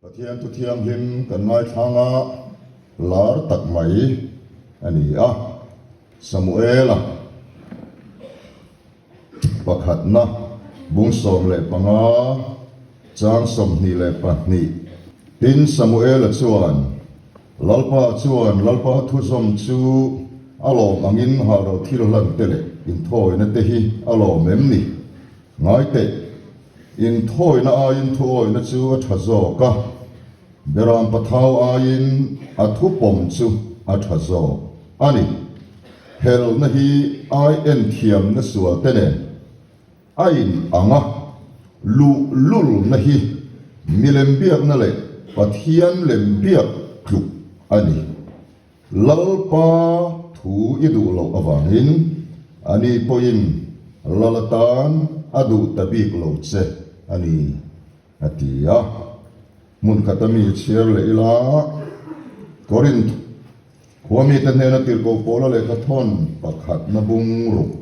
Pathian thu thianghlim kan ngaithlang a, lar tak mai a ni a. Samuela pakhatna bung 15 chang 22. Tin, Samuela chuan, Lalpa chuan Lalpa thuzawm chu a lawm angin halral thil hlan te leh inthawina te hi a lawm em ni? Ngai teh. Inthawina aiin thuawina chu a tha zawk a, beram pathau aiin a thupawm chu a tha zawk a ni. Helna hi ai enthiamna sual te nen a in ang a, luhlulna hi milem biakna leh Pathian lem biak tluk a ni. Lalpa thu i duh loh avangin ani pawhin lal atan a duh ta bik lo che a ni, a ti a. Hmun khata mi chhiar leh ila, Korinth khua mite hnena tirhkoh Paula lehkha thawn pakhatna bung ruk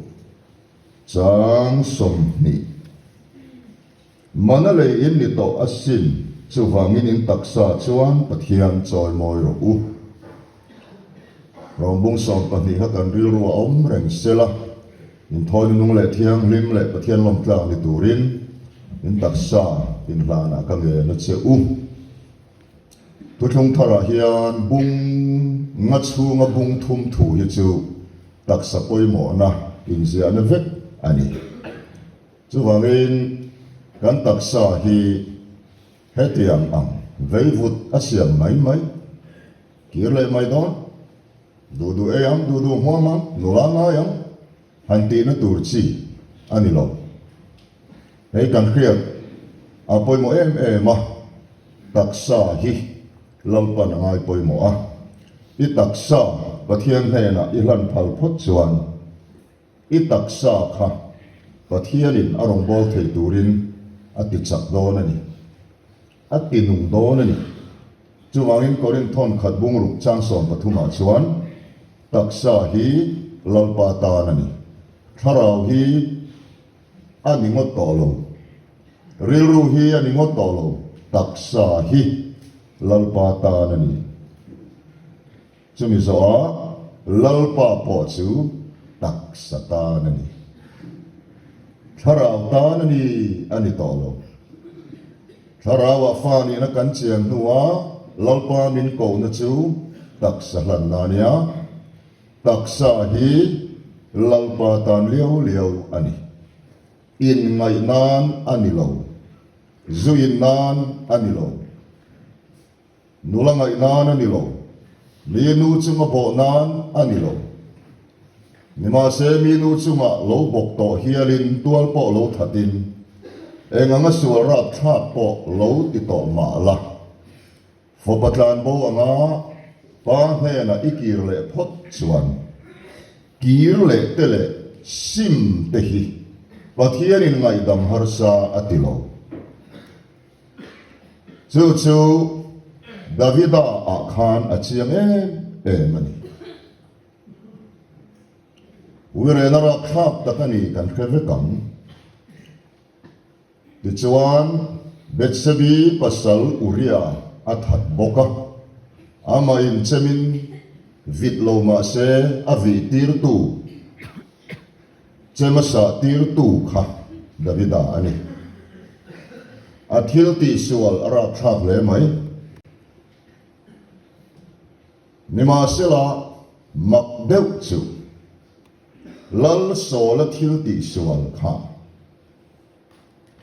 chang 20. Mana lei in ni tawh asin, chuvangin in taksa chuan Pathian chawi mawi rawh u. Rawngbung 12 kha kan rilru a awm reng sela, in thawi nunung leh thianghlim leh Pathian lawmtlak ni turin in taksa inhlanah ka ngen a che u. Thuthlung tharah hian bung nga chhunga bung thum thu hi chu taksa pawimawhna inziahna vek a ni. Chuvangin kan taksa hi hetiang ang veivut a siam mai mai, kir leh mai dawn, duh duh ei ang, duh duh hmuam ang, nula ngai ang han tihna tur chi a ni lo. Hei kan hriat a pawimawh em em a, taksa hi Lalpan a ngai pawimawh a, i taksa Pathian hnenah i hlan phal phawt chuan, I taksa kha Pathianin a rawngbâwl thei turin a ti chak dâwn a ni. A ti nung dâwn a ni. Chuvangin Korinth thawn khat bungruk chang 13 ah chuan, Taksa hi Lalpa tân a ni. Thlarau hi a ni ngawt tawh lo. Rilru hi a ni ngawt tawh lo. Taksa hi Lalpa tân a ni. Chumi zawhah Lalpa pawh chu taksa tan a ni. Thlarau tan a ni a ni tawh lo. Thlarauah fa nihna kan chian hnuah Lalpa min kohna chu taksa hlanna a nia. Taksa hi Lalpa tan liau liau a ni. Inngaih nan a ni lo. Zuin nan a ni lo. Nula ngaih nan a ni lo. Mi nu chunga bawh nan a ni lo. Nimahse mi nu chunga lo bawk tawh hialin tual pawh lo thatin, eng anga sual rapthlak pawh lo ti tawh mah la. Fawpa tlan bo anga pa hnenah i kir leh phawt chuan kir leh te leh sim te hi Pathianin ngaihdam harsa a ti lo. Chu chu Davida ah khan a chiang em em a ni. Uirena rapthlak tak a ni kan hre vek ang. Tichuan Bethsebi pasal Uria a that bawk a, amah inchemin vit lo mah se a vih tirtu Chemasa tirtu kha Davida a ni. A thil tihsual a rapthlak hle mai. Nimahsela, mak deuh chu Lal Sawla thil tihsual kha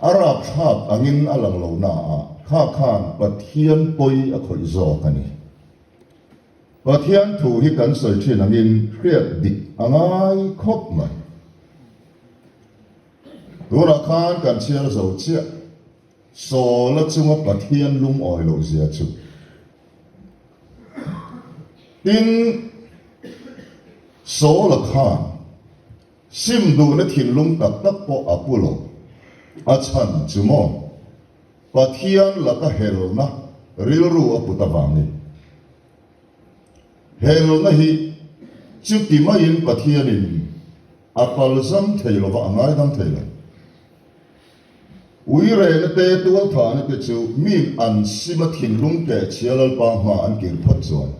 a rapthlak angin a lang lo naah kha khan Pathian pawi a khawih zawk a ni. Pathian thu hi kan sawi thin angin hriat dik a ngai khawp mai. Tunah khan kan chhiar zo chiah, Sawla chunga Pathian lungawi loh zia chu. Tin, Sawla khan sim duhna thinlung tak tak pawh a pu lo, a chhan chu maw? Pathian laka helna rilru a put avangin helna hi chuti maiin Pathianin a palzam thei lova a ngaidam thei lo. Uirehna te, tualthahna te chu miin an sima thinlung keh chhia Lalpa hma an kir phawt chuan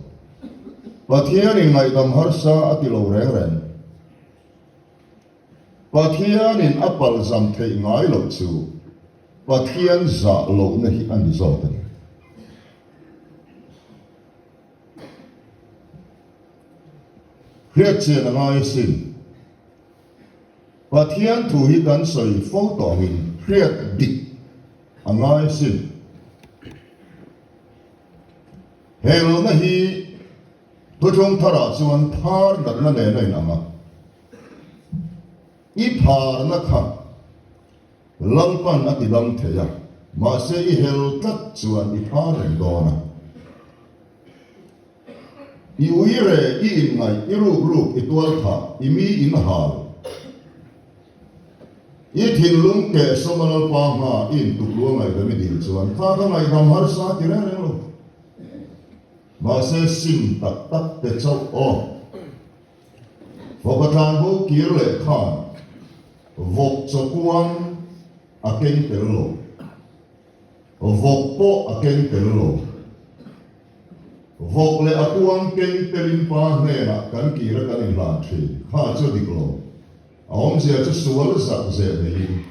Pathianin ngaihdam harsa a ti lo reng reng. Pathianin a palzam theih ngai loh chu Pathian zah lohna hi a ni zawk a ni. Hriatchian a ngai asin. Pathian thu hi kan sawi fo tawh angin hriat dik a ngai asin. He lohna hi thuthlung tharah chuan phar natna nen a inang a. I pharna kha Lalpan a ti dam thei a, mahse i hel tlat chuan i phar reng dawn a. I uire, i inngaih, i ruk ruk, i tual thah, i mi in hal, i thinlung keh sawma Lalpa hma i intuklu a ngaihdam i dil chuan kha ka ngaihdam harsa a ti reng reng lo. Mahse sim tak tak te chauh aw. Fawka tlanbo kir leh khan vawk chawkuang a keng tel lo, vawk pawh a keng tel lo. Vawk leh a kuang keng telin pa hnenah kan kir a kan inhlan thin, kha chu a dik lo. A awmzia chu sual zak zeh neiin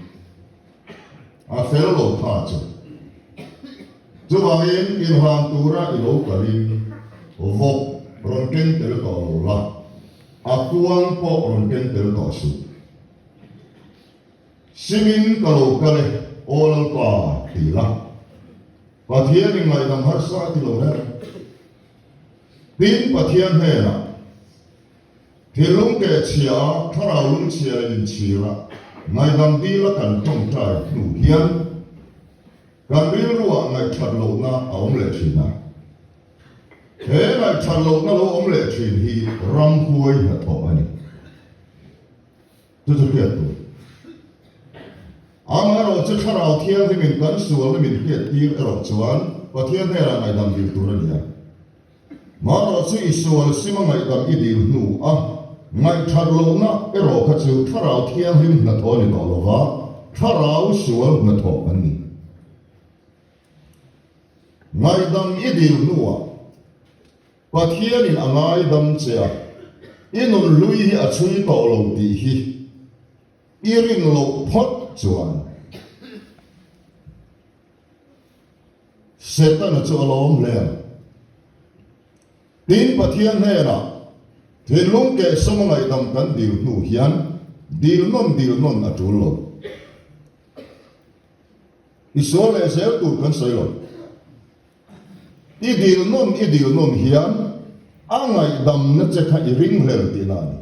a fel lo kha chu. Chuvangin inhlan tura i lo kalin vawk rawn keng tel tawh lo la, a kuang pawh rawn keng tel tawh suh. Simin ka lo kal e, aw Lalpa, ti la. Pathianin ngaihdam harsa a ti lo reng. Tin, Pathian hnenah, Thinlung keh chhia a, thlarau lungchhia leh inchhira ngaihdam dila kan tawngtai hnu hian kan rilruah ngaihthat lohna a awm leh thin a. He ngaihthat lohna lo awm leh thin hi ramhuai hnathawh a ni. Chu chu hriat tur. Amaherawh chu Thlarau Thianghlimin kan sualna min hriattir erawh chuan Pathian hnenah ngaihdam dil tur a ni a. Marawh chu i sual sima ngaihdam i dil hnu a, ngaihthat lohna erawh kha chu Thlarau Thianghlim hnathawh a ni tawh lo va, Thlarau sual hnathawh an ni. Ngaihdam i dil hnuah Pathianin a ngaidam che a, i nun hlui hi a chhui tawh lo tih hi i rin loh phawt chuan Setana chu a lawm hle ang. Tin, Pathian hnenah thinlung kehsawm a ngaihdam kan dil hnu hian dil nawn dil nawn a tul lo. I sual leh zel tur kan sawi lo. I dil nawn i dil nawn hian a ngaihdamna che kha i ringhlel tihna a ni.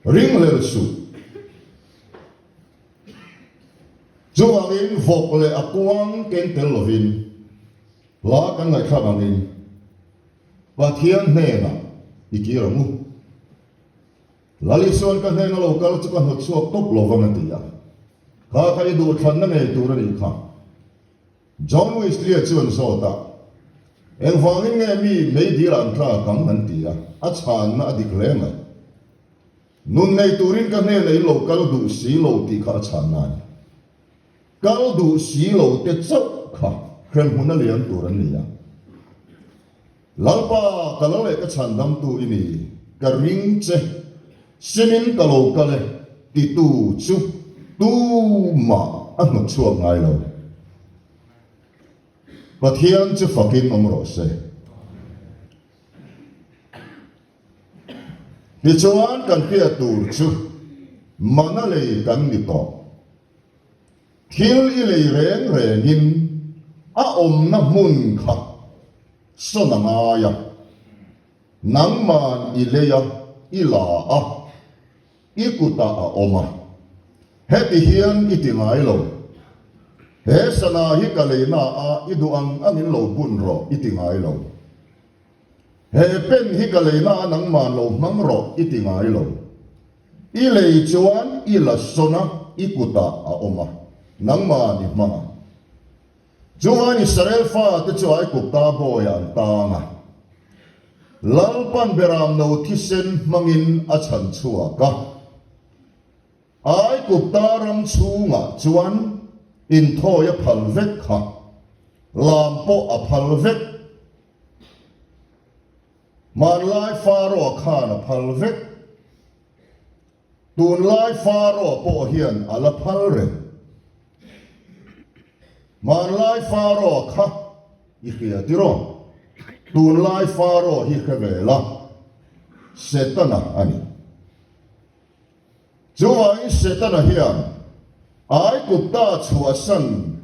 Ringhlel suh. Chuvangin vawk leh a kuang keng tel lovin hla kan ngaihthlak angin Pathian hnenah i kir ang u. Lali chuan ka hnena lo kal chu ka hnawt chhuak tawp lo vang a ti a. Kha kha i duhthlanna ngei tur a nih kha. John Wesley-a chuan zawt a, Engvangin nge mi meidil ah an tlak ang? an ti a, a chhanna a dik hle mai. Nun nei turin ka hnenah in lo kal duh si lo tih kha a chhanna a ni. Kal duh si lo te chauh kha hremhmun a lian tur an ni a. Lalpa, ka lo leh ka chhandamtu i ni, ka ring che, simin ka lo kal e, titu chu tumah a hnawt chhuak ngai lo. Pathian chu fakin awm rawh se. Tichuan kan hriat tur chu mana lei kan ni tawh. Thil i lei reng rengin a awmna hmun kha sawn a ngai a, nangman i lei a, i la a, i kutah a awm a. Heti hian i ti ngai lo. He sana hi ka leina a i duh ang angin lo bun rawh i ti ngai lo. He pen hi ka leina a nangman lo hmang rawh i ti ngai lo. I lei chuan i la sawn a, i kutah a awm a, nangmah i hmang a. Chuan Israel fate chu Aigupta bawiah an tang a, Lalpan Beramno thisen hmangin a chhan chhuak a. Aigupta ram chhungah chuan inthawi a phal vek kha, lam pawh a phal vek. Hmanlai Pharaoh khan a phal vek. Tunlai Pharaoh pawh hian a la phal reng. Hmanlai Pharaoh kha i hria tiraw? Tunlai Pharaoh hi hre ve la, Setana a ni. Chuvangin Setana hian Aigupta chhuahsan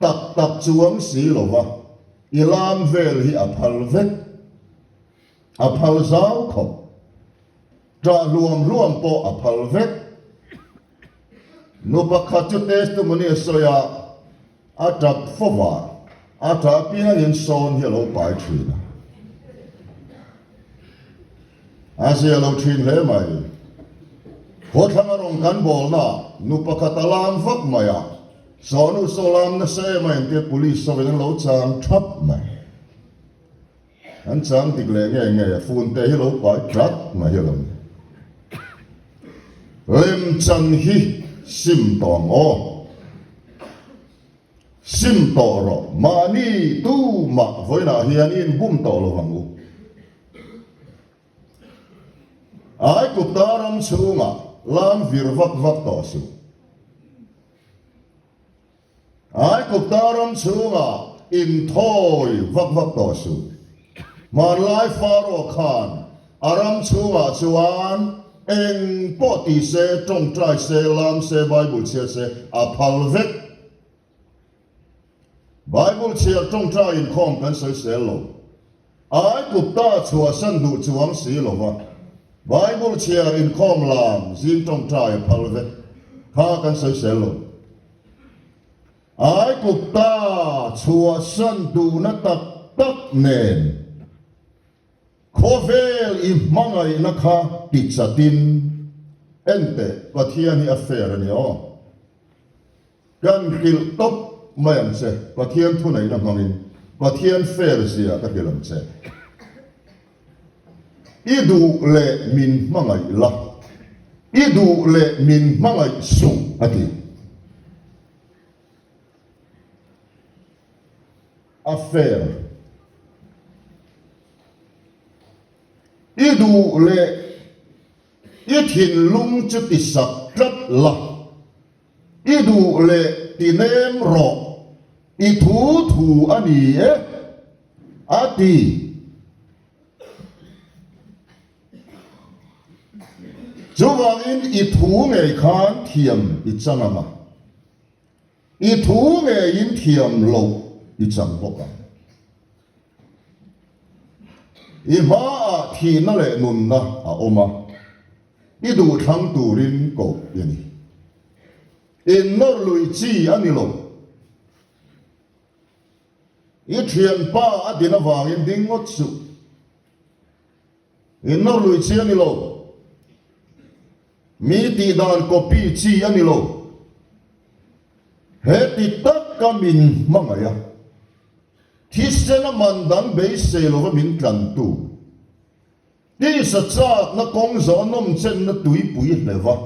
tak tak chuang si lova i lam vel hi a phal vek. A phal zau khawp. Ṭah hluam hluam pawh a phal vek. Nu pakhat chu testimony a sawi a, a ṭap fo va, a ṭah apiangin sawn hi a lo pai ṭhin a. A zia lo ṭhin hle mai. Khawthlang a rawn kan bawlna nu pakhat a lam vak mai a, sawnu saw lam nasa em a intia police ho in an lo chang ṭhap mai. An chang dik leh nge nge a phone te hi lo pai tlat mai hi a lo ni. Lemchan hi sim tawh ang aw. Sim tawh rawh mahni tumah vawiinah hian i inbum tawh lo ang u. Aigupta ram chhungah lam vir vak vak tawh suh. Aigupta ram chhungah inthawi vak vak tawh suh. Hmanlai Pharaoh khan a ram chhungah chuan eng pawh ti se, tawngtai se, lam se, Bible chhiar se, a phal vek. Bible chhiar tawngtai inkhawm kan sawisel lo. Aigupta chhuahsan duh chuang si lova Bible chhiar inkhawm lam zing tawngtai a phal vek kha kan sawisel lo. Aigupta chhuahsan duhna tak tak nen khawvel i hmangaihna kha ti chatin enteh Pathian hi a fair a ni aw. Kan hrilh tawp mai ang che, Pathian thuneihna hmangin Pathian fair zia ka hrilh ang che. I duh leh min hmangaih la, i duh leh min hmangaih suh a ti. A fair. I duh leh i thinlung chu ti sak tlat la, i duh leh ti nem rawh, i thu thu a ni e. A ti. Chuvangin i thu ngei khan thiam i chang ang a, i thu ngeiin thiam loh i chang bawk ang. I hmaah thihna leh nunna a awm a, i duhthlang turin koh i ni. Innawr lui chi a ni lo. I thianpa a din avangin ding ngawt suh. In nawr lui chi a ni lo. Mi tih dan copy chi a ni lo. He ti taka min hmangaih a, thisen a man dang beisei lova min tlantu, tisa chakna kawng zawh nawmchenna tuipui hleuh a,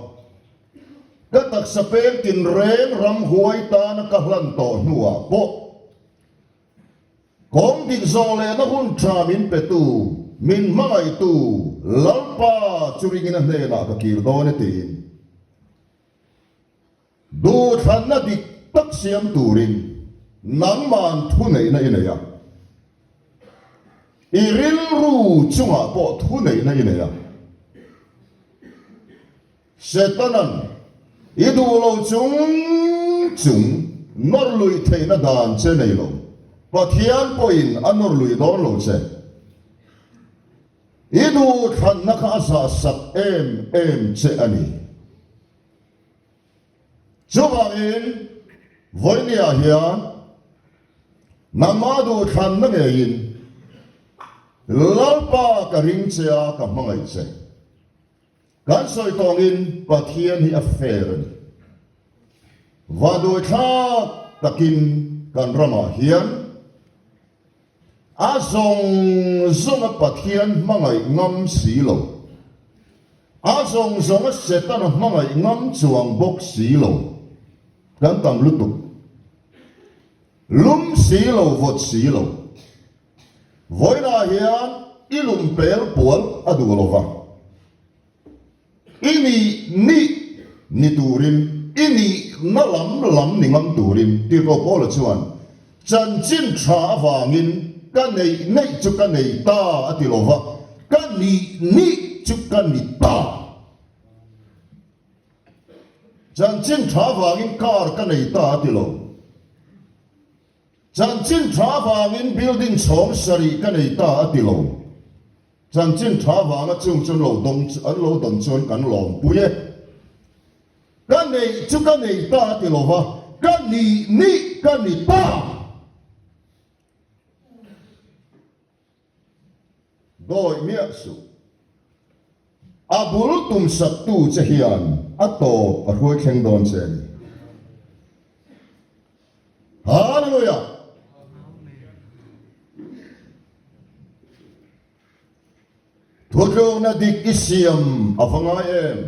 Ka taksa peng tinreng ramhuai tana ka hlan tawh hnuah pawh kawng dik zawh lehna hun tha min petu, min hmangaihtu Lalpa chu ringin a hnenah ka kir dawn e tiin duhthlanna dik tak siam turin nangman thuneihna i nei a, i rilru chungah pawh thuneihna i nei a. Setanan i duh lo chung chung nawr lui theihna dan che nei lo. Pathian pawhin a nawr lui dawn lo che. I duh thlanna kha a zah sak em em che a ni. Chuvangin vawinia hian nangmah duh thlanna ngeiin Lalpa ka ring che a, ka hmangaih che. Kan sawi tawngin Pathian hi a fair a ni. Vanduaithlak takin kan ramah hian a zawng zawnga Pathian hmangaih ngam si lo. A zawng zawnga Setana hmangaih ngam chuang bawk si lo. Kan tam lutuk. Lum si lo, vawt si lo. Vawiinah hian i lum pel pual a duh lo va. I nih nih ni turin, i nihna lam lam ni ngam turin Tirhkoh Paula chuan chanchin tha avangin ka neih neih chu ka nei ta a ti lo va, ka nih nih chu ka ni ta. Chanchin tha avangin car ka nei ta a ti lo. Chanchin tha avangin building chhawng sarih ka nei ta a ti lo. Chanchin tha vanga chung chu an lo dawng an lo dawn chuan kan lawmpui e. Ka neih chu ka nei ta a ti lo va, ka nih nih ka ni ta. Dawi miah suh. A bul tum saktu che hian a tawp a hruai thleng dawn che a ni. Hallelujah! Thutlukna dik i siam a va ngai em?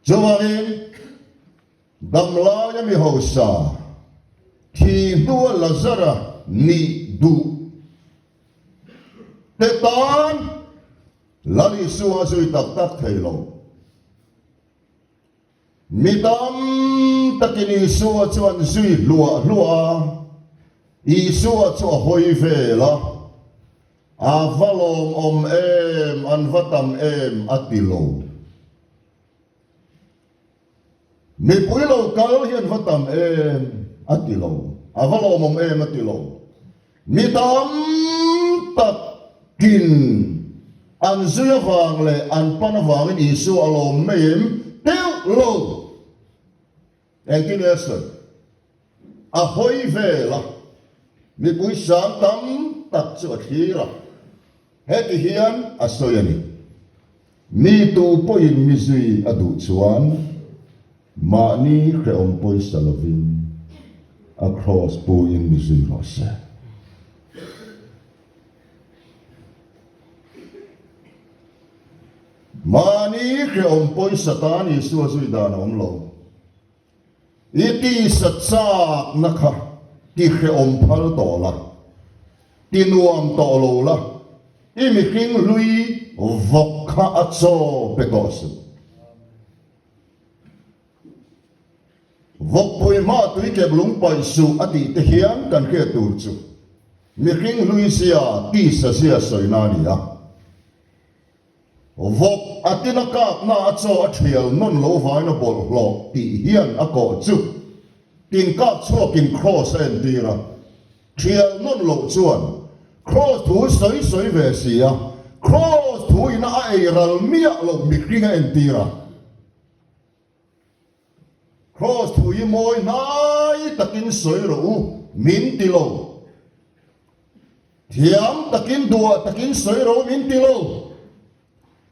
Chuvangin, damlaia mi hausa, thi hnua Lazara nih duh te tan Lal Isua a zui tak tak thei lo. Mi tam takin Isua chu an zui hluah hluah a, Isua chu a hawi vel a, A va lawmawm em, an va tam em a ti lo. Mipui lo kal hi an va tam em a ti lo, a va lawmawm em a ti lo. Mi tam takin an zui avang leh an pan avangin Isua a lawm mai em? Deuh lo! Engtin nge a sawi? A hawi vel a, mipui sang tam tak chu a thlir a. Heti hian a sawi a ni, Mi tu pawhin mi zui a duh chuan mahni hrehawm pawisa lovin a kraws puin mi zui rawh se. Mahni hrehawm pawisa tan Isua zui dan a awm lo. I tisa chakna kha ti hrehawm phal tawh la, ti nuam tawh lo la, i mihring hlui vawk kha a chaw pe tawh suh. Vawkpui hma tui kep lung paih suh a tih te hian kan hriat tur chu mihring hlui zia, tisa zia sawina a ni a. Vawk a tina kakna a chaw a thial nawn lo vain a bawlhhlawh tih hian a kawh chu tin kak chhuakin kraws a entir a, thial nawn loh chuan kraws thu sawi sawi ve si a, kraws thu ina a ei ral miah loh mihring a entir a. Kraws thu hi mawi hnai takin sawi rawh u, min ti lo. Thiam takin duah takin sawi rawh u, min ti lo.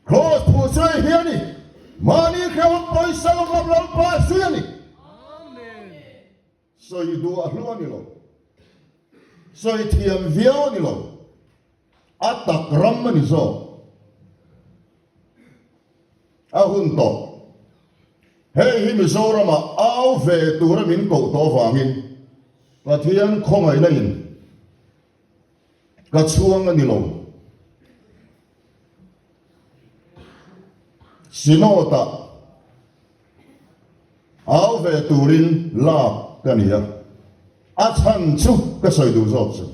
Kraws thu chu hei hi a ni, Mahni hrehawm pawisa lo ngam Lalpa zui a ni. Sawi duah hlu a ni lo. Sawi thiam viau a ni lo. A tak ram a ni zawk. A hun tawh. Hei hi Mizoramah au ve tura min koh tawh avangin Pathian khawngaihna in ka chhuang a ni lo. Synod-ah Au ve turin lak ka ni a, a chhan chu ka sawi duh zawk chu.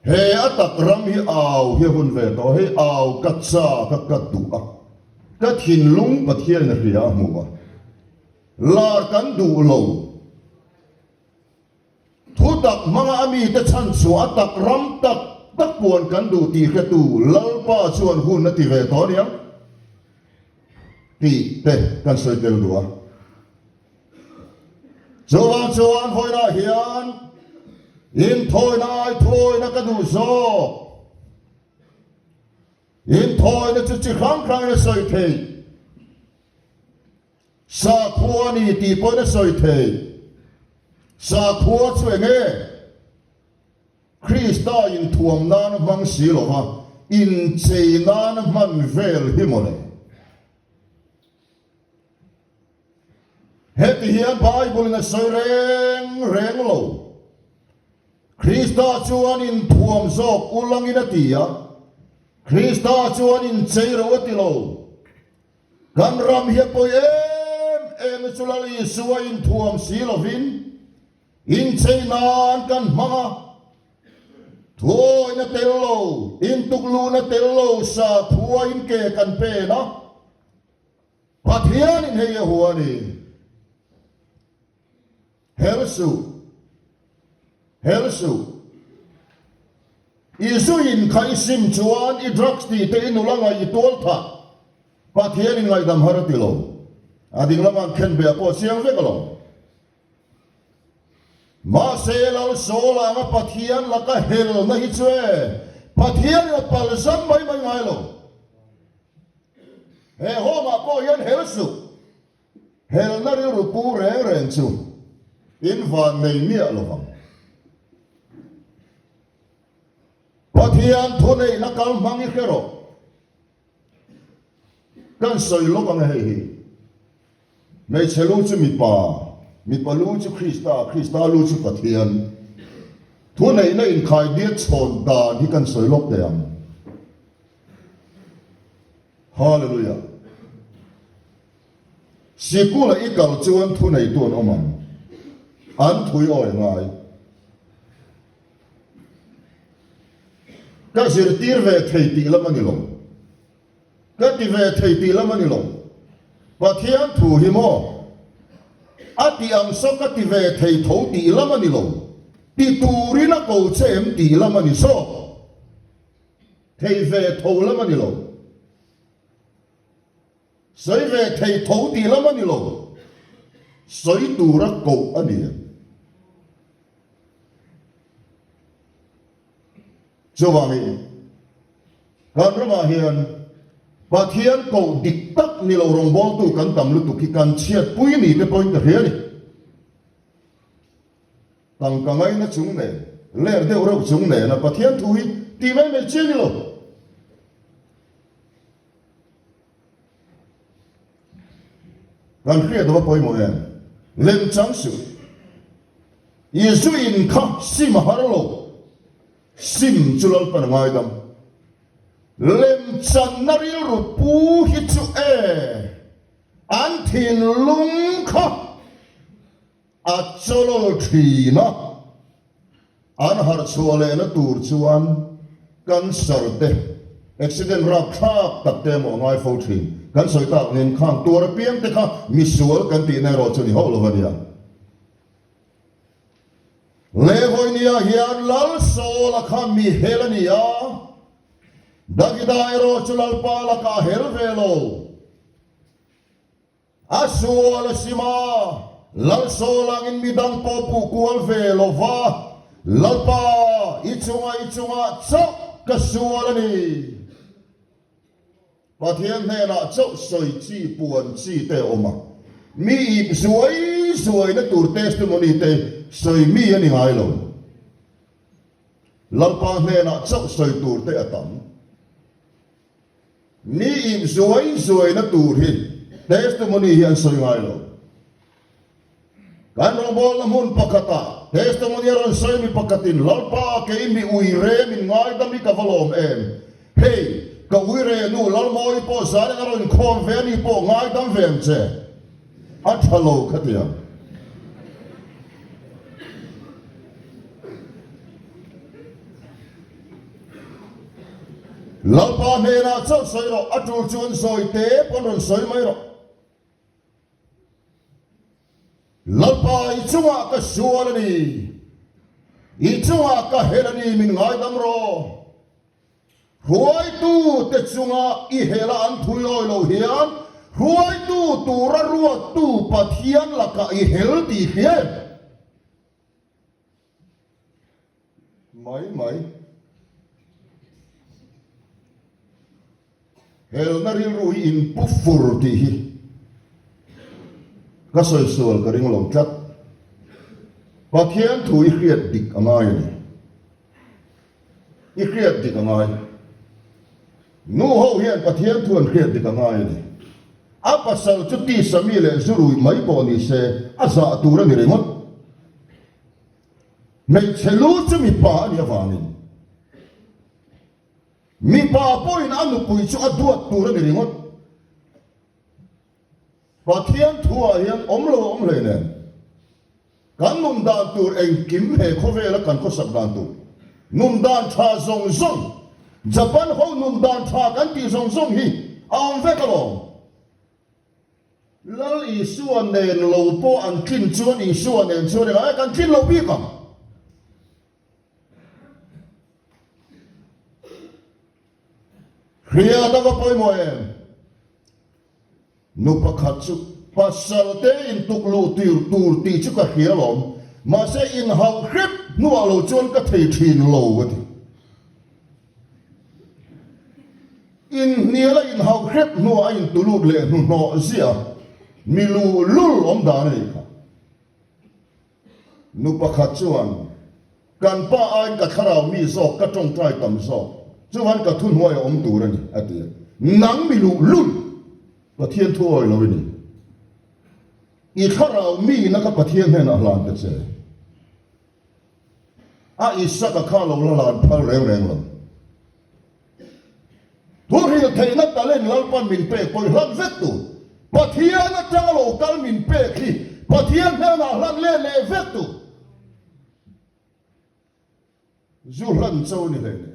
He a tak ram hi au hi a hun ve tawh, hei au ka chak a ka duh a, ka thinlung Pathianin a hria a hmu a, lar kan duh lo. Thutak hmanga a mite chhan chhuah a tak ram tak tak puan kan duh tih hretu Lalpa chuan hun a ti ve tawh aniang tih te kan sawi tel duh a. Chuvang chuan vawiinah hian inthawina ai thuawina ka duh zawk. Inthawina chu chi hrang hrangin a sawi theih. Sakhua a ni tih pawhin a sawi thei. Sakhua chu eng nge? Krista inthuam nan a hmang si lo va. Inchei nana hman vel hi mawle. Heti hian Bible in a sawi reng reng lo. Krista chuan inthuam zawk ulangin a ti a, Krista chuan inchei ro a ti lo. Kan ram hi a pawi em em na chu Lal Isua inthuam si lovin inchei nan kan hmang a, thuawina tel lo, intukluhna tel lo sakhua in ke kan pen a, Pathianin hei a hua a ni. Hel suh, hel suh. I zu in kha i sim chuan i drugs tih te i nula ngaih i tual thah. Pathian in ngaihdam har a ti lo. A ding lamah an khen beh pawh a chiang vek alawm. Mahse Lal Saul anga Pathian laka helna hi chu e, Pathian in a palzam mai mai ngai lo. He home ah pawh hian hel suh. Helna rilru pu reng reng chu in van nei miah lo vang. Pathian thuneihna kal hmang i hre rawh. Kan sawi lawk ang e hei hi. Hmeichhe lu chu mipa, mipa lu chu Krista, Krista lu chu Pathian. Thuneihna inkhaidiat chhawn dan hi kan sawi lawk teh ang. Hallelujah. Sikula i kal chuan thuneitu an awm ang. An thui awi ngai. Ka zirtir ve thei tih lam a ni lo. Ka ti ve thei tih lam a ni lo. Pathian thu hi maw? A ti ang saw ka ti ve thei tho tih lam a ni lo. Ti turin a ko che em tih lam a ni zawk. Thei ve tho lam a ni lo. Sawi ve thei tho tih lam a ni lo. Sawi tura koh a ni. Chuvangin, kan ramah hian Pathian koh dik tak ni lo rawngbawltu kan tam lutuk hi kan chhiatpui ni te pawhin ka hria a ni. Tangka ngaina chung nen, ler deuh reuh chung nena Pathian thu hi tih mai mai chi a ni lo. Kan hriat ava pawimawh em? Lem chang suh. Izu in kha sim a har lo. Sim chu Lalpan a ngaidam. Lem channa rilru pu hi chu e, an thinlung kha a chawlawl thin a. An harh chhuah lehna tur chuan cancer te, accident rapthlak tak te emaw a ngai fo thin. Kan sawi tak angin khang tuar apiang te kha misual kan tihna erawh chu ni hauh lo a nia. Levoinia hian Lal Saula kha mi hel a ni a, Davida erawh chu Lalpa lakah a hel ve lo. A sual a sim a, Lal Saul angin midang pawh puh kual ve lo va, Lalpa, i chunga i chungah chauh ka sual a ni. Pathian hnenah chauh sawi chi puan chi te a awm a, mi ip zuai zuaina tur testimony te sawi mi a ni ngai lo. Lalpa hnenah chauh sawi tur te a tam. Mi ip zuai zuaina tur hi testimony hi an sawi ngai lo. Kan rawngbawlna hmun pakhatah testimony a rawn sawi mi pakhatin, Lalpa kei mi ui re min ngaidam hi ka va lawm em? Hei, ka ui re nu Lalmawi pawh zan in a rawn inkhawm ve a ni pawh ngaidam ve ang che. A tha lo khatiang. Lalpa hnenah chauh sawi rawh, a tul chuan sawi te pawn rawn sawi mai rawh. Lalpa i chungah ka sual a ni, i chungah ka hel a ni, min ngaidam rawh. Hruaitu te chunga i hela an thui awi lo hian hruaitu tura ruattu Pathian lakah i hel tih hria em? Mai mai. Helna rilru hi in pu fur tih hi ka sawi sual ka ring lo tlat. Pathian thu i hriat dik a ngai a ni. I hriat dik a ngai. Nu ho hian Pathian thu an hriat dik a ngai a ni. A pasal chu tisa mi leh zu rui mai pawh ni se, a zah tur a ni ringawt. Hmeichhe lu chu mipa a nih avangin mipa pawhin a nupui chu a duat tur a ni ringawt. Pathian thuah hian awm lo a awm hlei nen, kan nun dan tur engkim he khawvela kan khawsak dan tur, nun dan tha zawng zawng, Japan ho nun dan tha kan tih zawng zawng hi a awm vek alawm. Lal Isua nen lo pawh an tlin chuan Isua nen chuan engah nge kan tlin lo bik ang? Hriat a va pawimawh em? Nu pakhat chu pasal te intuk luh tir tur tih chu ka hria alawm, mahse inhauh hrep hnuah lo chuan ka thei thin lo a ti. Inhnial a inhauh hrep hnuah a intulut leh hnuhnawh ziah a, mi luhlul awm dan a nih kha. Nu pakhat chuan, Kan pa aiin ka thlarau mi zawk, ka tawngtai tam zawk, chuan ka thuhnuai a awm tur a ni, a ti a. Nang mi luhlul, Pathian thu awi lo i ni. I thlarau miina ka Pathian hnenah hlan ta che. A Isaka kha lo la lan phal reng reng lo. Thuhril theihna talent Lalpan min pek pawh i hlan vek tur. Pathian atanga lo kal min pek hi Pathian hnenah hlan let leh vek tur. Zu hlan cho ni hlei nen.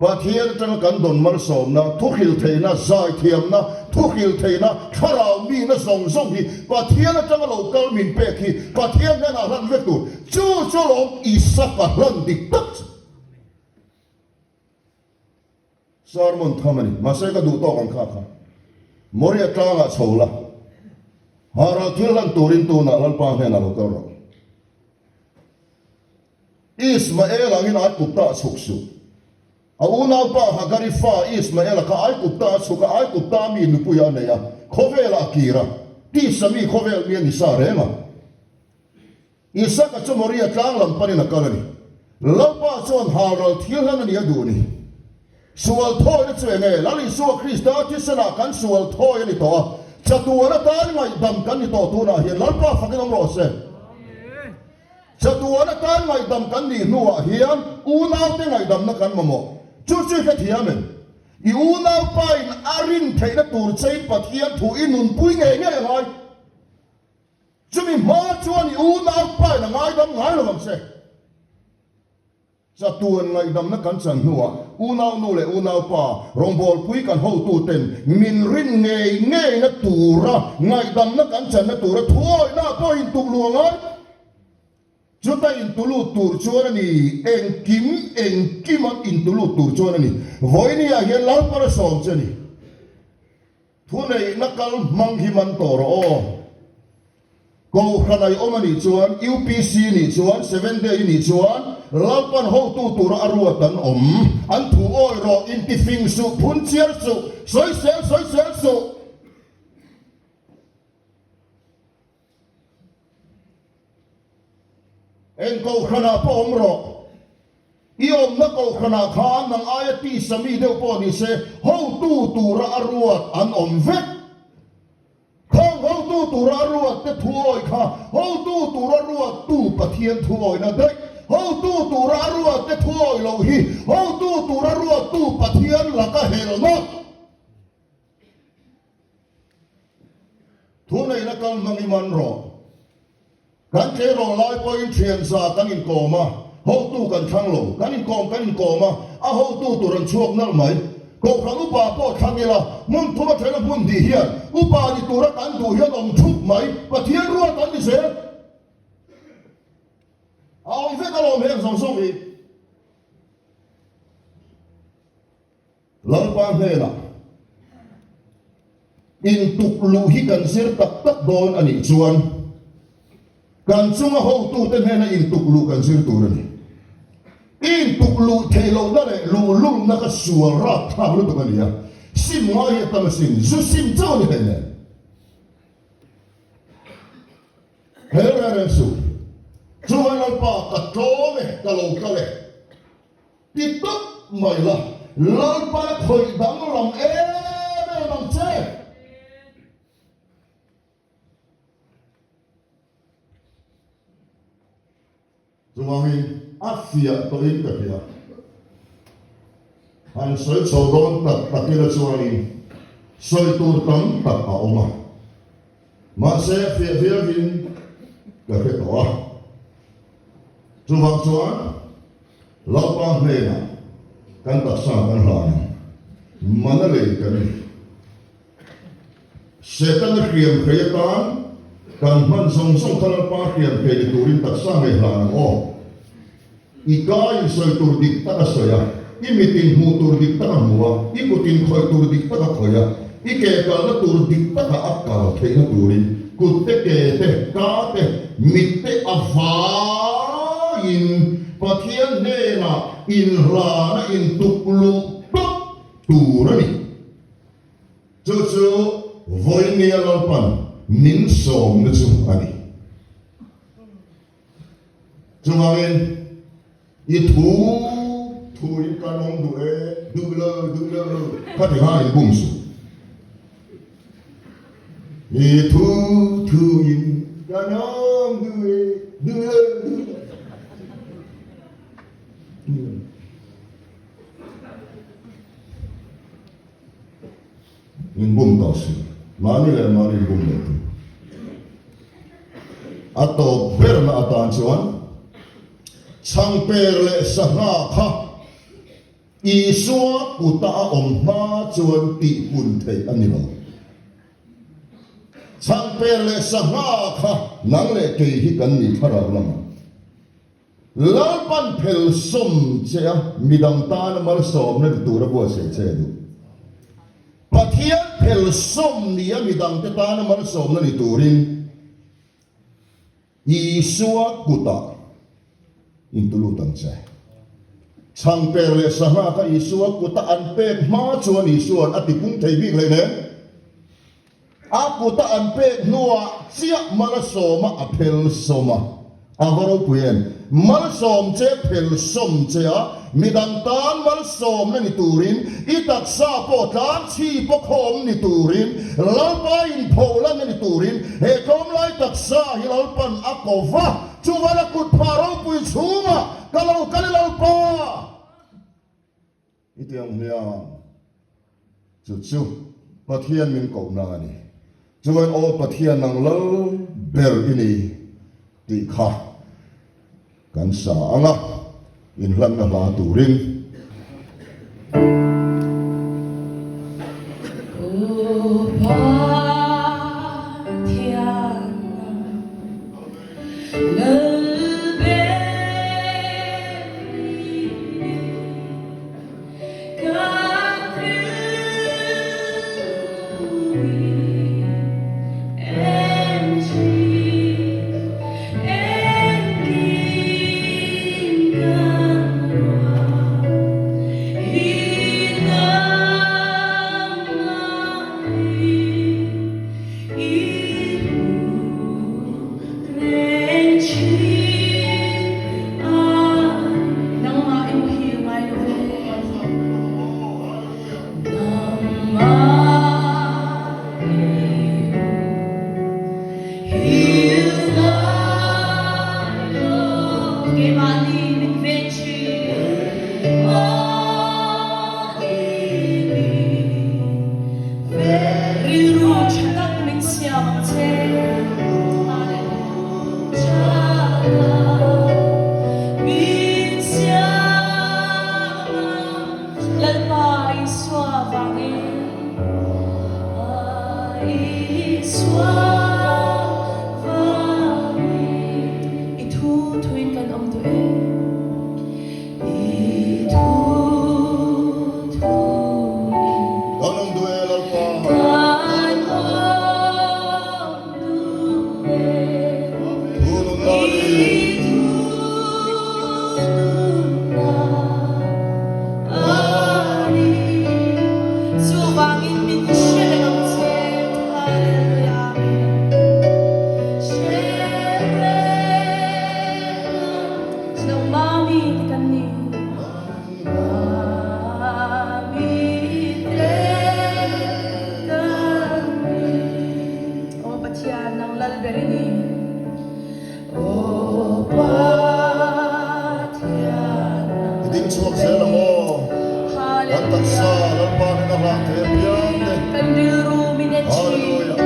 Pathian atanga kan dawn malsawmna, thuhril theihna, zaithiamna, thuhril theihna, thlarau mihna zawng zawng hi Pathian atanga lo kal min pek hi Pathian hnenah hlan vek tur. Chu chu lawm Isaka hlan dik tak chu. Sermon tham a ni. Mahse ka duh tawk ang kha kha. Moria tlangah chho la. Haral thil hlan turin tunah Lalpa hnenah lo kal rawh. Ismael angin Aigupta a chhuk suh. A unaupa Hagari fa Ismaela kha Aigupta a chhuk a, Aigupta mi nupuia a nei a, khawvelah a kir a, tisa mi khawvel mi a ni sa reng a. Isaka chu Moria tlang lam panin a kal a ni. Lalpa chuan halral thil hlan a ni a duh ni. Sual thawina chu enge? Lal Isua Krista thisenah kan sual thawi a ni tawh a, chatuan atan ngaihdam kan ni tawh tunah hian Lalpa fakin awm rawh se. Chatuan atan ngaihdam kan nih hnuah hian unaute ngaihdamna kan mamawh. Chu chu i hrethiam em? I unaupain a rin theihna tur chein Pathian thu i nunpui ngei ngei a ngai. Chumi hma chuan i unaupain a ngaidam ngai lo ang che. Chatuan ngaihdamna kan chan hnuah unaunu leh unaupa rawngbawlpui kan hotuten min rin ngei ngeina tura ngaihdamna kan channa tura thuawihna pawh intuk luh a ngai. Chuta intulut tur chuan a ni, engkim engkima intulut tur chuan a ni. Vawinia hian Lalpara sawm che a ni. Thuneihna kal hmang hi man tawh rawh aw. Kohhran ai awm a nih chuan, UPC nih chuan, Seventh Day nih chuan Lalpan hotu tura a ruat an awm. An thu awi rawh, intifing suh, phun chiar suh, sawisel sawisel suh. Eng kohhranah pawh awm rawh. I awmna kohhranah khan nang aia tisa mi deuh pawh ni se, hotu tura a ruat an awm vek. Khawng hotu tura a ruat te thu awi kha hotu tura ruattu Pathian thu awina daih. Hotu tura a ruat te thu awi loh hi hotu tura ruattu Pathian laka helna. Thuneihna kal hmang i man rawh. Kan tleirawl lai pawhin thian za kan inkawm a, hotu kan thlang lo. Kan inkawm kan inkawm a, a hotu tur an chhuak nalh mai. Kohhran upa pawh thlang ila, hmun thum a then a hmun hnih hian upa ni tura kan duh hian awm thup mai. Pathian ruat an ni zel. A awm vek alawm heng zawng zawng hi. Lalpa hnenah intuk luh hi kan zir tak tak dawn a nih chuan kan chunga hotute hnena intuk luh kan zir tur a ni. Intuk luh theih lohna leh luhlulna kha sual rapthlak lutuk a ni a, sim ngai hi a tam asin, zu sim chauh a ni thei nen. Hel reng reng suh. Chuvang Lalpa. Lalpa ka tlawm e, ka lo kal e. Ti tawp mai la, Lalpa na khawih danglam em em ang che. Chuvangin a fiah tawhin ka hria. Han sawi chho dawn tak tak ila chuanin sawi tur tam tak a awm a. Mahse a fiah viauin ka hre tawh a. Chuvang chuan Lalpa hnenah kan taksa kan hlan ang. Mana lei kan ni. Setana hriam hrei atan kan hman zawng zawng kha Lalpa hriam hrei ni turin taksa ngei hlan ang aw. I ka in sawi tur dik tak a sawi a, i mit in hmuh tur dik tak a hmu a, i kut in khawih tur dik tak a khawih a, i ke kalna tur dik taka a kal theihna turin kut te, ke te, ka te, mit te a vaiin Pathian hnenah inhlana intukluh tawp tur a ni. Chu chu Vawinia Lalpan min sawmna chu a ni. Chuvangin i thu thuin kan awm duh e, duh lo, duh lo, kha ti khan in bum suh. I thu thuin kan awm duh e, duh lo, duh lo. Min bum tawh si. Mahni leh mahni in bum leh tur. A tawp berna atan chuan chhangper leh sangha kha Isua kuta a awm hma chuan tihpun theih a ni lo. Chhangper leh sangha kha nang leh kei hi kan ni thlarau lamah. Lalpan phel sawm che a, midang tana malsawmna ni tura buatsaih che a duh. Pathian phel sawm nia midangte tana malsawmna ni turin Isua kutah intulut ang che. Chhangper leh sangha kha Isua kuta an pek hma chuan Isua'n a tipung thei bik hleinem. A kuta an pek hnuah chiah malsawma a phel sawm a, a va ropui em? Malsawm che phel sawm che a, midang tan malsawmna ni turin, i taksa pawh tlan chhi pawh khawm ni turin, Lalpa inpholanna ni turin, he tlawmlai taksa hi Lalpan a ko va, chuvan a kut phah ropui chhungah ka lo kal i Lalpa! I ti ang hmiang, chu chu Pathian min kohna a ni. Chuan aw Pathian nang lal ber i ni tih kha kan sa ang a, inhlanna hla turin. Aw Pathian nang lal ber i ni. Nangmah i muhil ngai lo ve. Nangmah i muhil ngai lo. Keimah nih min ven chin. Aw i min ven. Rilru ṭha tak min siam ang che. Lalpa Isua vangin Isua vangin I thu thuin kan awm duh e I thu thuin Kan awm duh e Lalpa Kan awm duh e Thu nunna ni I thu nunna a ni Chuvangin min hre reng ang che Hallelujah Hre reng ang Lalber i ni. Aw Pathian I ding chhuak zel ang aw. Kan taksa Lalpa hnena hlan thei apiang te. Kan rilru min en thin. Hallelujah.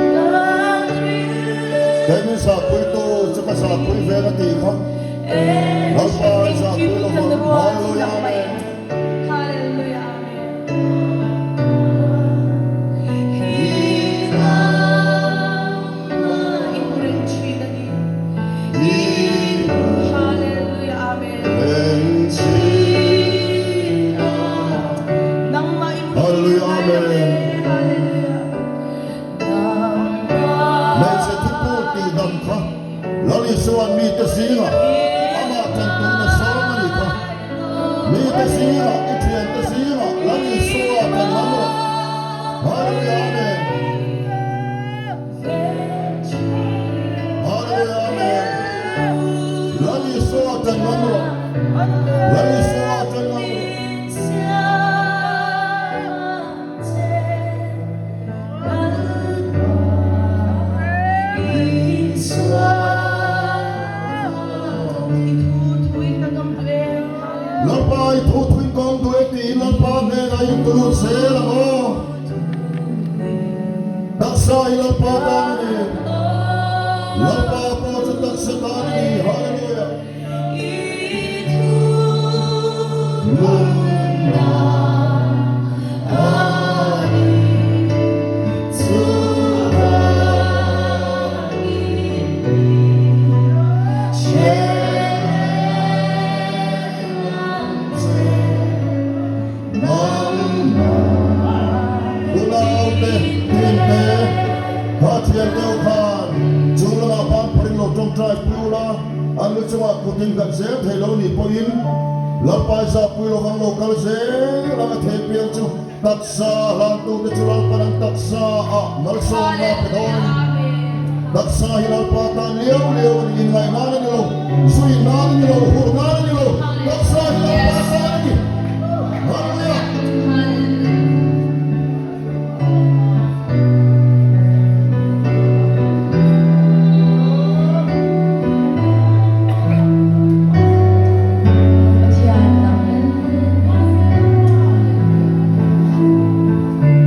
Kei min zahpuitu chu ka zahpui vel a tih kha. Lalpa i zahpui lo vang. Hallelujah Amen. Hallelujah Amen. Hallelujah Amen. Hmeichhe thupur tihdam kha Lal Isua'n mite zingah amah ṭan turna sawm a nih kha. Mite zingah, i ṭhiante zingah Lal Isua ṭan lam rawh. Hallelujah Amen. Hallelujah Amen. Lal Isua ṭan lam rawh. Lal Isua ṭan lam rawh. Lalpa i thu thuin kawng duh e tiin Lalpa hnenah i intulut zel ang aw. Taksa hi Lalpa tan a ni. Lalpa pawh chu taksa tan a ni. Hallelujah. Unaute, thiante, kha thian deuh khan chung lamah ban pharin lo tawngtai pui ula, an lu chungah kut in kan zel thei lo nih pawhin Lalpai zahpui lo vang lo kal zel ang a thei piang chu taksa hlantute chu Lalpan an taksa ah malsawmna pe dawn a ni. Taksa hi Lalpa tan liau liau a ni, inngaih nan a ni lo, zui nan a ni lo, hur nan a ni lo, taksa hi Lalpa tan a ni. Hallelujah!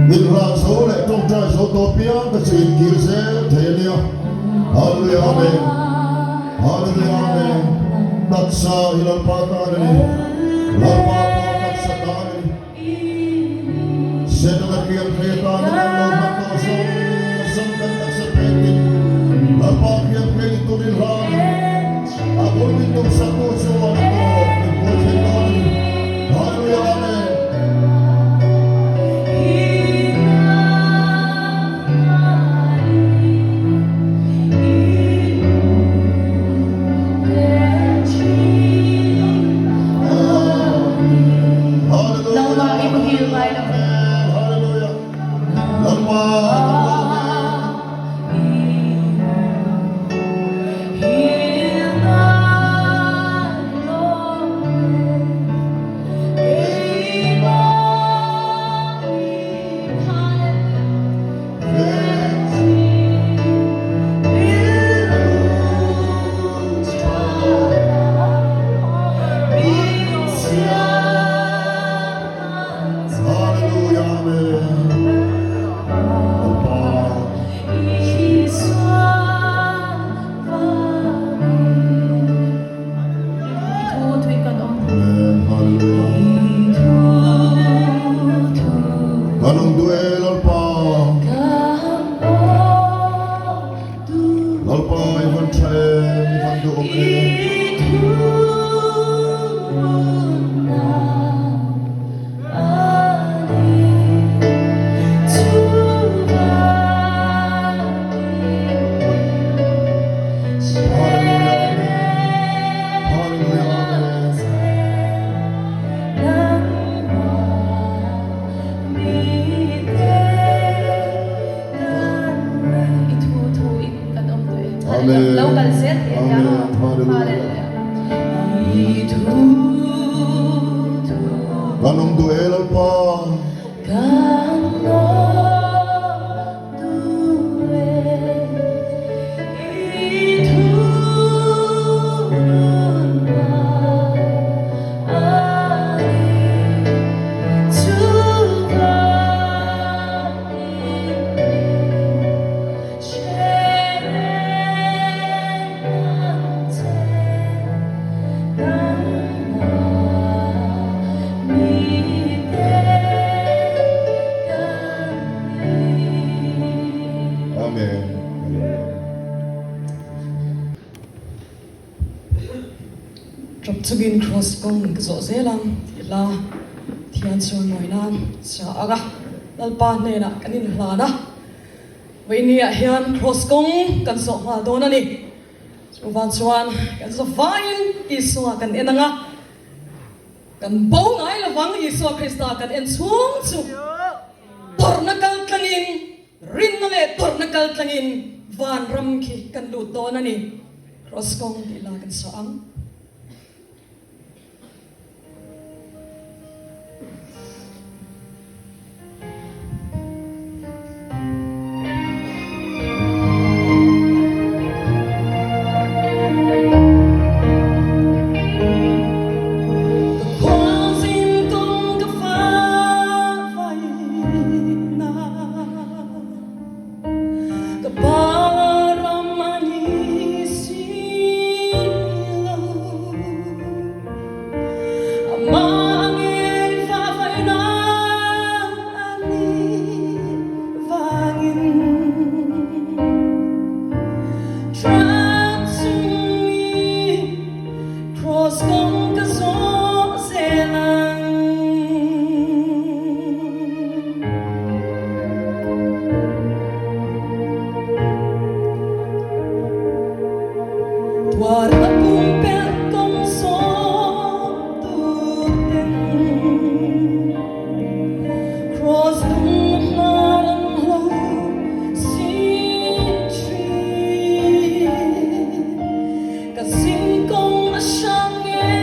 Inhlan zo leh tawngtai zo tawh piang te chu inkir zel thei a nia. Hallelujah Amen. Hallelujah Amen. Taksa hi Lalpa tan a ni. Lalpa pawh taksa tan a ni. Setana pian thei atana kan lo hman tawh zawng zawng kan taksa pekin Lalpa pian thei ni turin hlan a bul min tumsaktu chuan a tawp min buai thei dawn a ni. Hallelujah Amen. Nangmah i muhil ngai lo. Hallelujah. Lalpa kan lawm e. Hallelujah. Amen. Lalpa. Amen. Hallelujah. Kan awm duh e Lalpa. Lalpa i van tha em, i van duhawm em. Hallelujah. Amen. Hallelujah. Amen. Amen. Amen. Hallelujah. Kan awm duh e Lalpa. Ṭap chungin Kraws kawng ka zawh zel ang tih hla thian chuan mawi nan sa ang a, Lalpa hnenah kan inhlan a, Vawinia hian Kraws kawng kan zawh nghal dawn a ni. Chuvang chuan kan zavaiin Isua kan en ang a, kan bo ngai lovang Isua Krista kan en chhung chu tawrhna kal tlangin Rinna leh tawrhna kal tlangin vanram khi kan lut dawn a ni. Cross kawng tih la kan saw ang. Ka khualzin kawng ka fa vai na Ka pa ram a ni si lo Amah ngei fa vai na a ni vangin Trat chung mi Cross kawng ka zawh zel ang. Tuarna pumpelh kawng zawh tur ten Cross lung hnar an hlo si thin. Ka zing kawng a hrang nge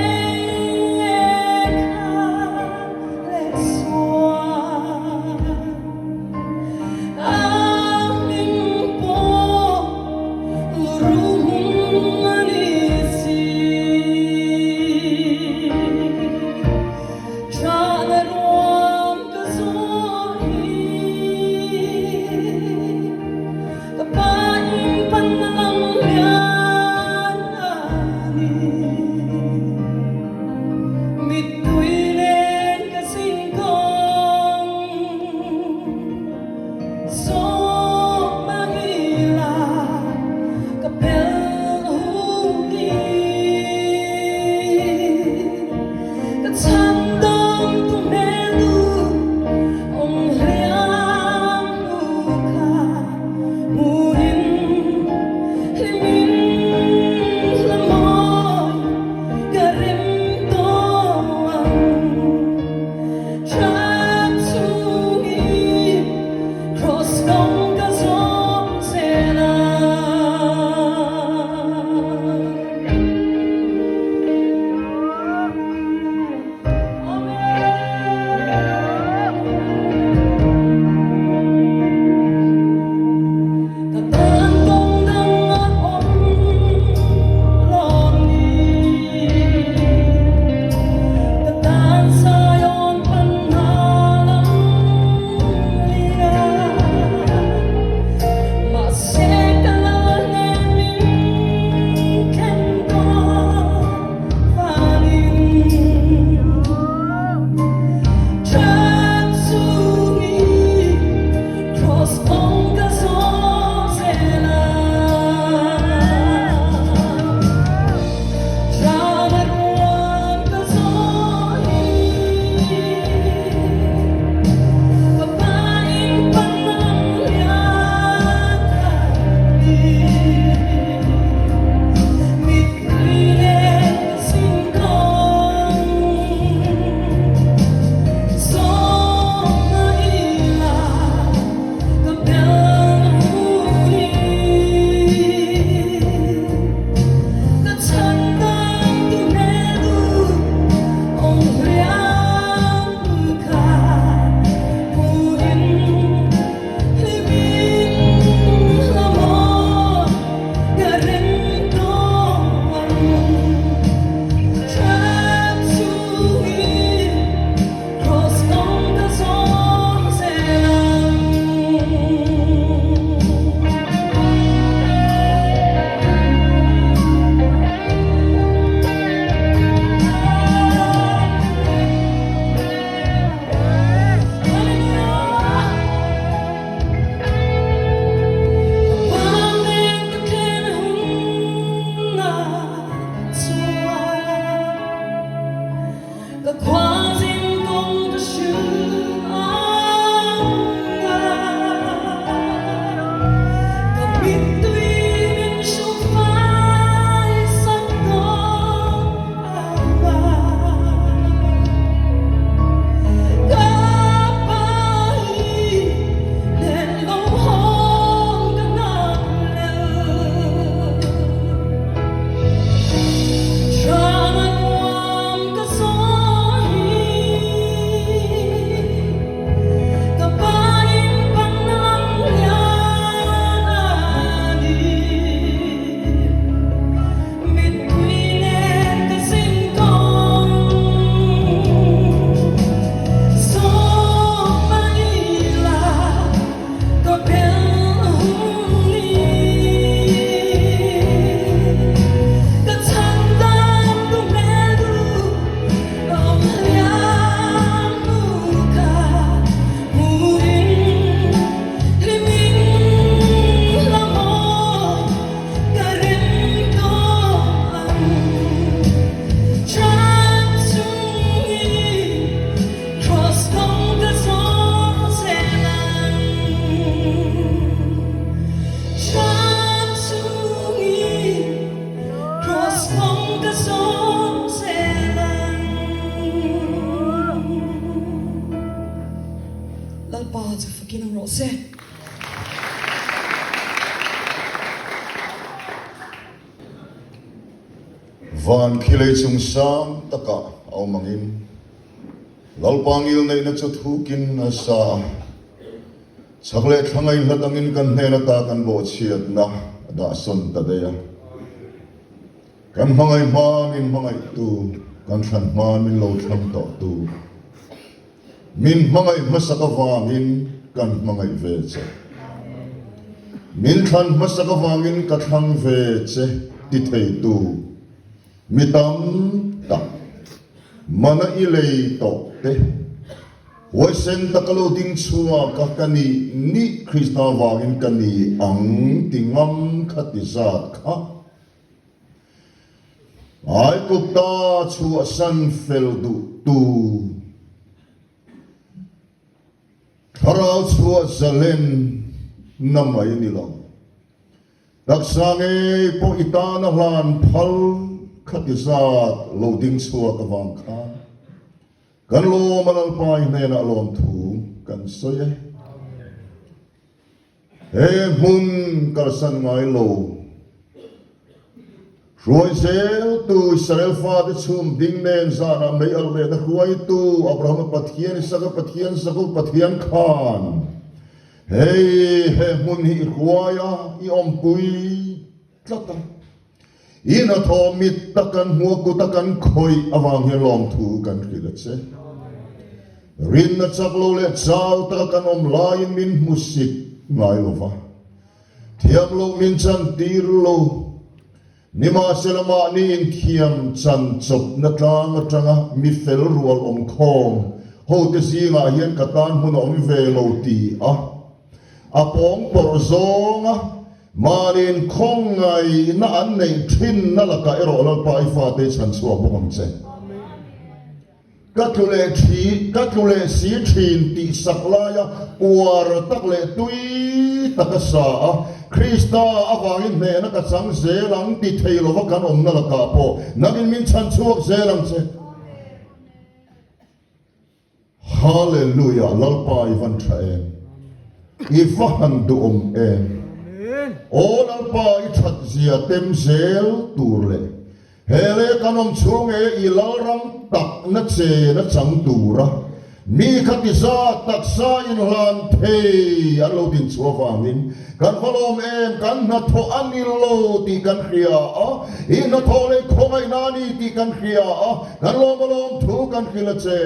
kha leh sual A hming pawh Luruhum a ni awm rawh se. Van khi lei chung sang takah a awm angin Lalpa ngilneihna chu thukin a sa a, chhak leh thlang a inhlat angin kan hnen ata kan bawhchhiatna a dahsawn ta daih a. Kan hmangaih hma min hmangaihtu, kan thlan hma min lo thlang tawhtu, min hmangaih hmasak avangin kan hmangaih ve che. Min thlan hmasak avangin ka thlang ve che ti theitu mi tam tak mana i lei tawh te, huaisen taka lo ding chhuak a ka nih nih Krista avangin ka ni ang ti ngam kha ti zat kha. Aigupta chhuahsan fel duhtu thlarau chhuah zalen na mai ni lo. Taksa ngei pawh i tana hlan phal khati zat lo ding chhuak avang khan kan lawm a Lalpa i hnenah lawmthu kan sawi e. He hmun kalsan ngai lo hruai zeltu Israel fate chhum ding nen zanah mei alh lehna hruaitu Abrahama Pathian, Isaka Pathian, Jakob Pathian khan hei he hmun hi i hruai a, i awmpui tlat a. I hnathawh mit tak kan hmuh a, kut a kan khawih avang hian lawmthu kan hrilh a che. Rinna chak lo leh chau taka kan awm laiin min hmusit ngai lo va, thiam loh min chan tir lo. Nimahsela mahni inthiam chan chawpna tlang atanga mi fel rual awm khawm hote zingah hian ka tan hmun a awm ve lo ti a, a pawng pawrh zawnga Mahniin khawngaihna an neih thinna lakah erawh Lalpa i fate i chhan chhuak bawk ang che. Ka tlu leh thi, ka tlu leh si thin tih sak laia uar tak leh tui taka sa a, Krista avangin hnehna ka chang zel ang ti thei lova kan awmna lakah pawh nangin min chhan chhuak zel ang che. Hallelujah Lalpa i van tha em i va han duhawm em Aw Lalpa i that zia tem zel tur leh he leh kan awm chhung e i Lalram tak na che na chang tura mi kha ti zat taksa inhlan thei an lo din chhuah vangin kan va lawm em kan hnathawh a ni lo tih kan hria a i hnathawh leh khawngaihna a ni tih kan hria a Kan lawm a lawm thu kan hrilh a che.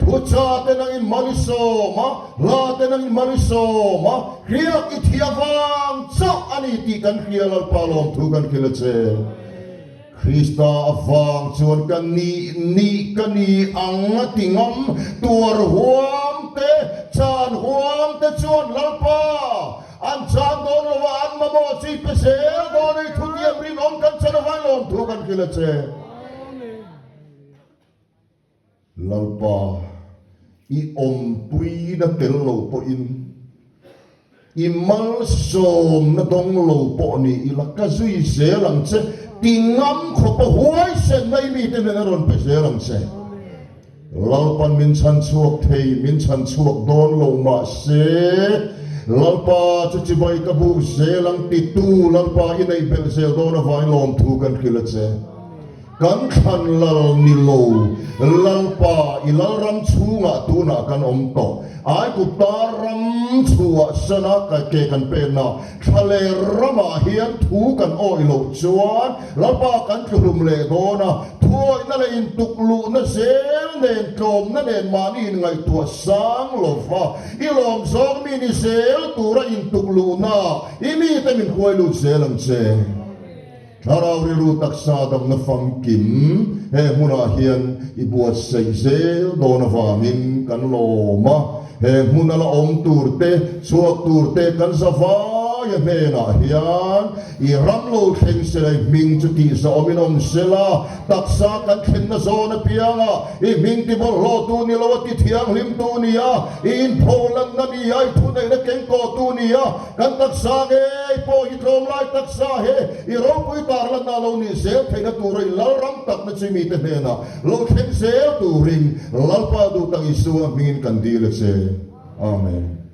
Thucha te nang in mal i sawm a, hla te nang in mal i sawm a, hriak i thih avang chauh a ni tih kan hria Lalpa lawm thu kan hrilh a che. Krista avang chuan ka nih nih ka ni ang a ti ngam, tuar huam te, chan huam te chuan Lalpa an chan dawn lo a, an mamawh chi pe zel dawn ei thutiam rinawm kan chan avang lawm thu kan hrilh a che. Lalpa, i awmpuina tel lo pawhin, i malsawmna dawng lo pawh ni ila, ka zui zel ang che, ti ngam khawpa huaisenna i mite hnena rawn pe zel ang che. Lalpan min chhan chhuak thei, min chhan chhuak dawn lo mah se, Lalpa chu chibai ka buk zel ang titu Lalpa i neih belh zel dawn avangin lawmthu kan hrilh a che. Kan thlan lal ni lo, Lalpa i Lalram chhungah tunah kan awm tawh. Aigupta ram chhuah sana ka ke kan penna thla leh ramah hian thu kan awih loh chuan Lalpa kan tluhlum leh dawn a, thuawihna leh intukluhna zel nen tlawmna nen mahni inngaihtuah sang lova i lawm zawng mi ni zel tura intukluhna i mite min hruai lut zel ang che. Thlarau rilru taksa damna famkim he hmunah hian i buatsaih zel dawn avangin kan lawm a, he hmuna la awm tur te, chhuak tur te kan za vaia hnenah hian i ram lo thleng sela i hming chu tihzawmin awm sela, taksa kan thlenna zawn apianga i hming tibawlhhlawhtu ni lo a tithianghlimtu ni a, i inpholanna ni a, i thuneihna kengkawhtu ni a, Kan taksa ngei pawh hi tlawmlai taksa he i ropui tarlanna lo nih zel theihna tura i Lalram takna chi mite hnenah lo thleng zel turin Lalpa duh tak Isua hmingin kan dil a che. Amen.